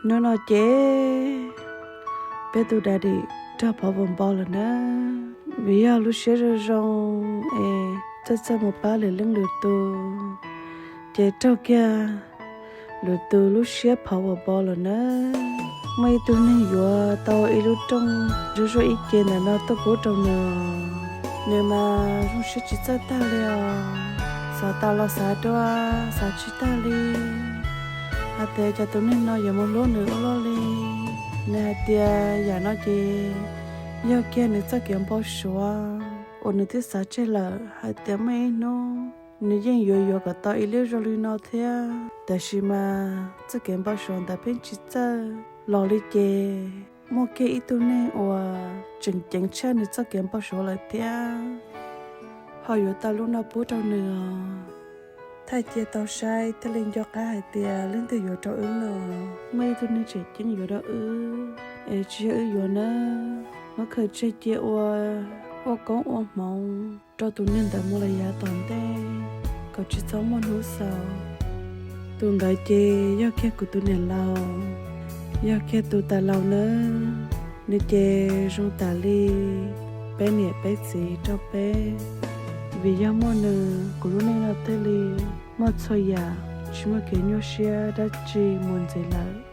Hnub no ces peb tus daddy raug phov vuas npo lawm na, vim yog lub siab zoo zoo es txawj txawj mus pab lwm leej lwm tus, ces raug kiag lwm tus lub siab phov vuas npo lawm na. Muaj ib tug neeg yuav tau ib lub rooj zuj zuaj ib ce ntawm no tuaj pub rau nws. Nws mas zoo siab tsis txawj tag li os, xav tas los xav dua, xav tsis tag li hais tias cas tus neeg no yuav mus hlub nws ua luaj li. Nws hais tias yam no ces yog kiag nws txoj kev npau suav uas nws twb xav tseg lawm hais tias muaj ib hnub nws yeej yuav yuav kom tau ib lub zoo li no thiab. Tab sis mas txoj kev npau suav ntawd pheej tsis txawj los li ces muaj kiag ib tug neeg uas tseem ceev tshaj nws txoj kev npau suav lawm thiab, ho yuav tau lub no pub rau nws os. Thaij cia tau saib thiaj li nco qab hais tias leej twg yuav rau wb no. Muaj ib tug neeg tseem ceeb yuav rau wb, es tsis yog wb yuav na. Muab khaws tseg cia ua, ua koob ua hmoov rau tus neeg ntawd mus lawm yav tom ntej kom tsis txhob muaj hnub xaus. Tus ntawd ces yog kiag kuv tus niam laus, yog kiag tus tas laus nawb. Nws ces zoo tas li peb niam peb txiv rau peb. Vim yog muaj nws kuv lub neej no thiaj li muaj txhua yam, tsis muaj kev nyuaj siab dab tsi mus ntxiv lawm.